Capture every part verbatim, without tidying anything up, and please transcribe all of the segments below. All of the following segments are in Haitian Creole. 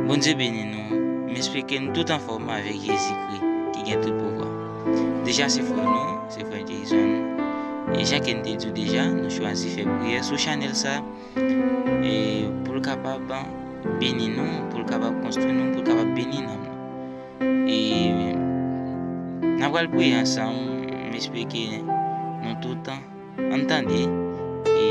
Bondye beni nou. M espere ke nou tout anfòm avèk Jezikri ki gen tout pouvwa. Deja se frè nou, se frè Jason. E jan ke n te di w deja, nou chwazi fè priyè sou chanèl sa, e pou l kapab beni nou, pou l kapab konstwi nou, pou l kapab beni nanm nou. E n ap pral priye ansanm. M espere ke nou tout ann tande, e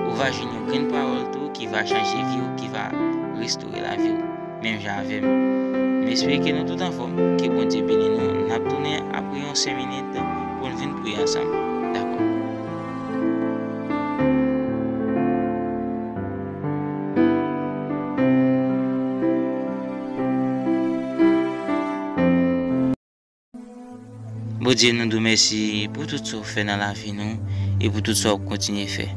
ou va jwenn yon grenn pawòl tou ki va chanje vi w, ki va restore lavi w, menm jan avè m. M espere ke nou tout anfòm, ke Bondye beni nou. N ap tounen apre yon senk minit pou n vin priye ansanm. Dakò. Bondye, nou di w mèsi pou tout sa w fè nan lavi nou e pou tout sa w ap kontinye fè.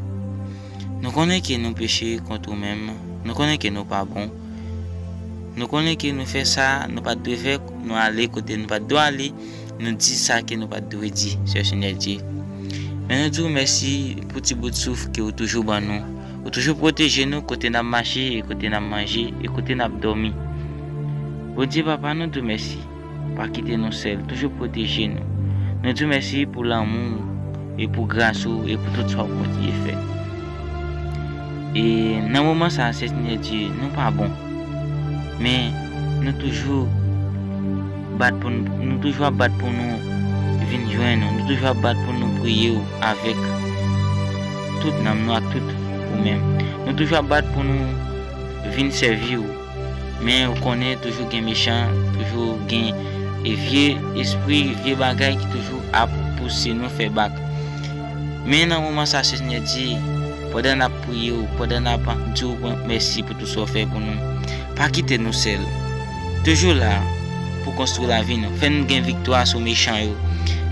Nou konnen ke nou peche kont ou menm, nou konnen ke nou pa bon, nou konnen ke nou fè sa nou pa t dwe fè, nou ale kote nou pa t dwe ale, nou di sa ke nou pa t dwe di, Sè Senyè Dye. Men nou di w mèsi pou ti bout souf ke w toujou ban nou. Ou toujou pwoteje nou kote n ap mache, e kote n ap manje, e kote n ap dòmi. Bondye Papa, nou di w mèsi. Pa kite nou sèl, toujou pwoteje nou. Nou di w mèsi pou lanmou w e pou gras ou e pou tout sa w kontinye fè. E nan moman sa a, Senyè Dye, nou pa bon. Men nou toujou bat pou n-, nou toujou ap bat pou nou vin jwenn ou. Nou toujou ap bat pou nou priye w avèk tout nanm nou ak tout ou menm. Nou toujou ap bat pou nou vin sèvi w. Men ou konnen toujou gen mechan, toujou gen, e, vye espri, vye bagay ki toujou ap pouse nou fè bak. Men nan moman sa, Senyè Dye, pandan n ap priye w, pandan n ap di w mèsi pou tout sa w fè pou nou, pa kite nou sèl. Toujou la pou konstwi lavi nou. Fè n gen viktwa sou mechan yo.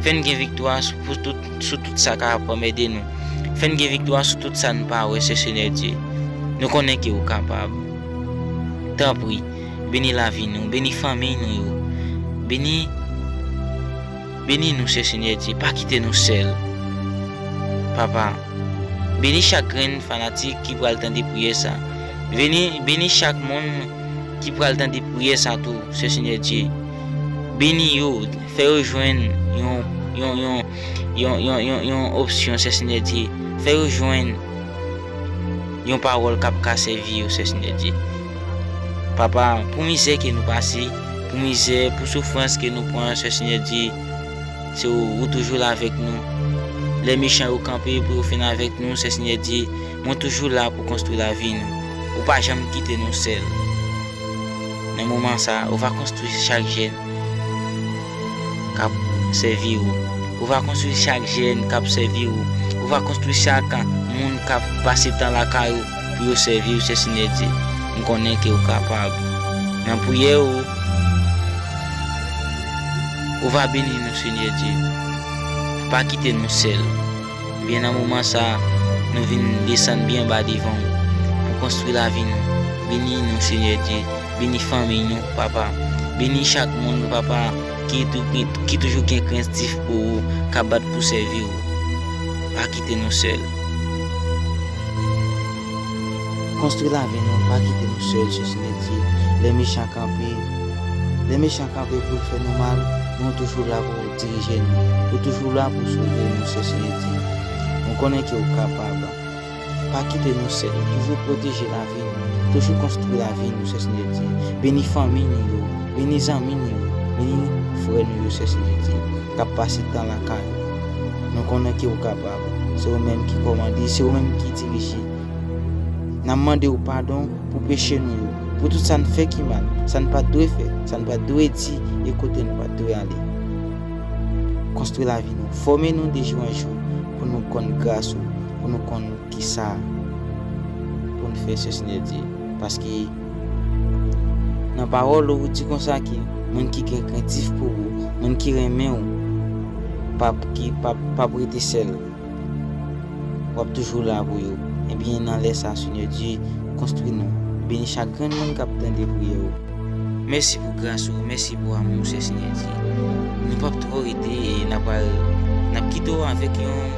Fè n gen viktwa sou, pou tout, sou tout sa k ap anmède nou. Fè n gen viktwa sou tout sa n pa wè, Sè Senyè Dye. Nou konnen ke ou kapab. Tanpri, beni lavi nou, beni fanmi nou yo. Beni, beni nou, Sè Senyè Dye. Pa kite nou sèl. Papa, beni chak grenn fanatik ki pral tande priyè sa. Beni, beni chak moun ki pral tande priyè sa tou, Sè Senyè Dye. Beni yo, fè yo jwenn yon, yon, yon, yon, yon, yon, yon opsyon, Sè Senyè Dye. Fè yo jwenn yon pawòl k ap ka sèvi yo, Sè Senyè Dye. Papa, pou mizè ke nou pase, pou mizè, pou soufrans ke nou pran, Sè Senyè Dye, se ou, ou toujou la avèk nou. Lè mechan yo kanpe pou yo fin avèk nou, Sè Senyè Dye, mwen toujou la pou konstwi lavi nou. Ou pa janm kite nou sèl. Nan moman sa, ou va konstwi chak jèn k ap sèvi ou. Ou va konstwi chak jèn k ap sèvi ou. Ou va konstwi chak moun k ap pase tan lakay ou pou yo sèvi ou, Sè Senyè Dye. M konnen ke ou kapab. Nan priyè ou, ou va beni nou, Senyè Dye. Pa kite nou sèl. Ebyen, nan moman sa, nou vin desann byen ba devan w pou konstwi lavi nou. Beni nou, Senyè Dye. Beni fanmi nou, Papa. Beni chak moun, Papa, ki tou-, ki, ki toujou gen krentif pou ou, k ap bat pou sèvi w. Pa kite nou sèl. Konstwi lavi nou, pa kite nou sèl, Senyè Dye. Lè mechan kanpe, lè mechan kanpe pou l fè nou mal, nou toujou la pou dirije nou. Ou toujou la pou sove nou, Senyè Dye. Nou konnen ke ou kapab. Pa kite nou sèl. Toujou pwoteje lavi nou. Toujou konstwi lavi nou, Senyè Dye. Beni fanmi nou yo. Beni zanmi nou yo. Beni frè nou yo, Senyè Dye, k ap pase tan lakay ou. Nou konnen ke ou kapab. Se ou menm ki kòmande, se ou menm ki dirije. N ap mande w padon pou peche nou yo, pou tout sa n fè ki mal, sa n pa t dwe fè, sa n pa t dwe di, e kote n pa t dwe ale. Konstwi lavi nou, fòme nou de jou an jou pou nou konn gras ou, pou nou konn kisa pou n fè, Senyè Dye. Paske nan pawòl ou, ou di konsa ke moun ki gen krentif pou ou, moun ki renmen ou, p ap, ki p ap, p ap rete sèl. W ap toujou la pou yo. Ebyen, nan lè sa, Senyè Dye, konstwi nou. Beni chak grenn moun k ap tande priyè ou. Mèsi pou gras ou, mèsi pou amou w, Senyè Dye. Nou p ap twò rete, e n ap pral, n ap kite w avèk yon,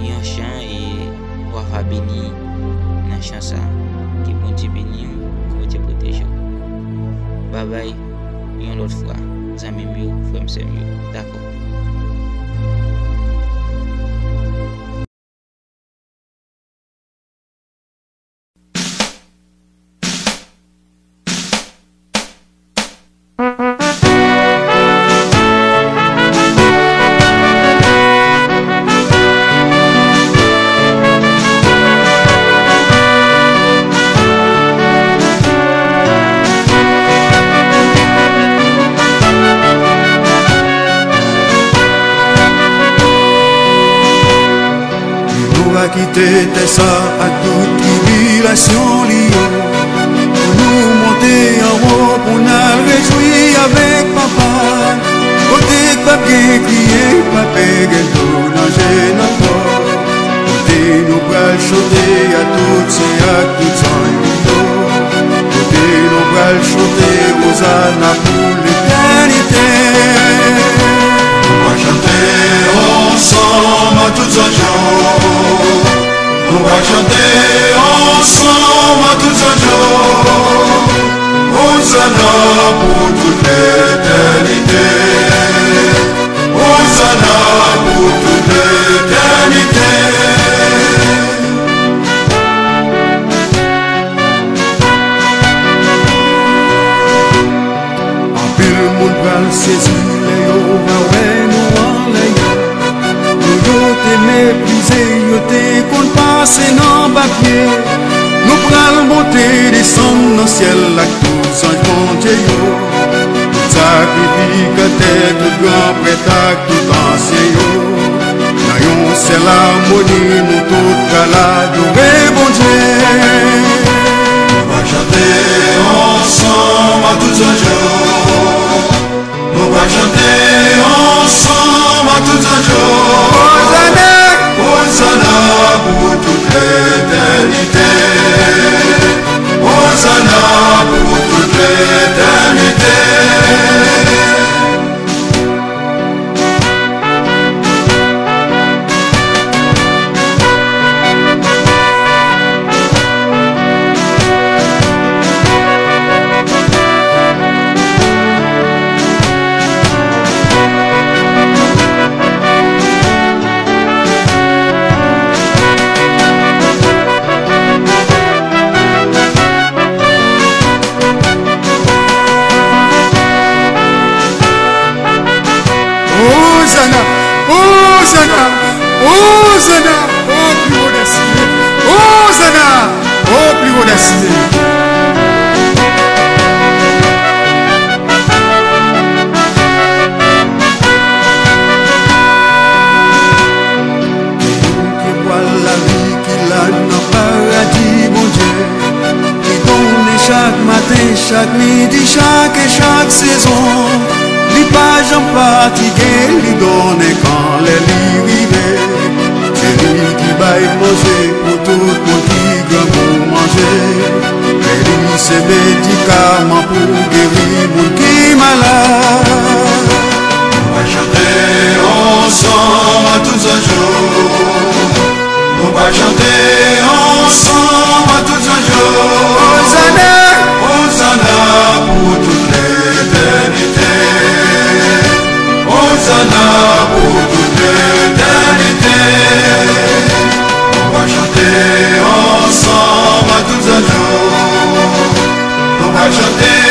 yon chan, e w a va beni nan chan sa. Ke Bondye beni w, ke Bondye pwoteje w. Bay yon lòt fwa, zanmi m yo, frè m, sè m yo. Dakò. Nou va kite tè sa ak tout tribilasyon li yo, pou nou monte anwo, pou n al rejwi avèk Papa, kote k p ap gen kriye, pa pè, gen dlo, danje nan kò, kote nou pral chante a tout sen ak tout zanj li yo, kote nou pral chante Ozana pou letènite. Nou va chante ansanm a tout zanj yo. Nou va chante ansanm a tout zanj yo. Ozana pou tout letènite. Ozana pou tout letènite. Anpil moun pral sezi lè yo va wè nou anlè yo. Nou yo te meprize, yo te konn pase n anba pye. Nou pral monte desann nan syèl ak tout zanj Bondye yo. Tout sakrifikatè, tout gran prèt ak tout ansyen yo. Nan yon sèl amoni, nou tout pral adore Bondye. Nou va chante ansanm a tout zanj yo. Nou va chante ansanm a tout zanj yo. Ozana! Ozana pou tout letènite. Ozana pou tout letènite. Ozana, Ozana, Ozana, o pi wo dèsine. Ozana, o pi wo dèsine. Gen yon ki pral lavi ki la nan paradi Bondye, ki donnen chak maten, chak midi, chak e chak sezon. Li pa janm fatige, li donnen kanlè li rive. Se li ki bay manje pou tout moun ki grangou manje. E li se medikaman pou geri moun ki malad. Nou va chante ansanm a tout zanj yo. Nou va chante ansanm a tout zanj yo. Ozana! Ozana pou tout letènite. Ozana pou tout letènite. Nou va chante ansanm a tout zanj yo. Nou va chante